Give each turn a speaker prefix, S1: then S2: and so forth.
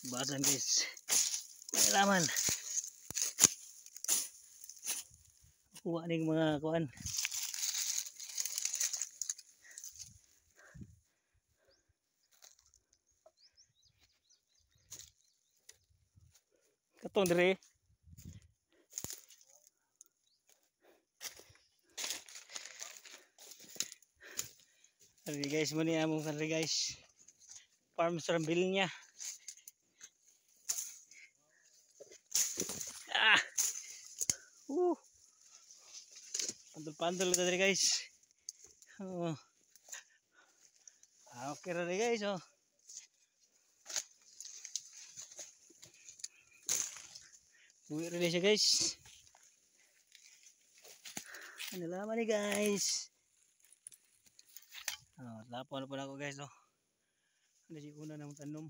S1: Basan, guys. May laman. Kuha ning mga kuan. Katong dire. Ari guys, mo ni among kanri, guys. Farm sa Rambil niya. Ah. Pandol-pandol ito diri, guys. Oh. Ah, okay ra guys, oh. Uwi rin siya, guys. Ano laman ni, guys? Oh, lapo na pala ako, guys, oh. Ano si una ng tanom.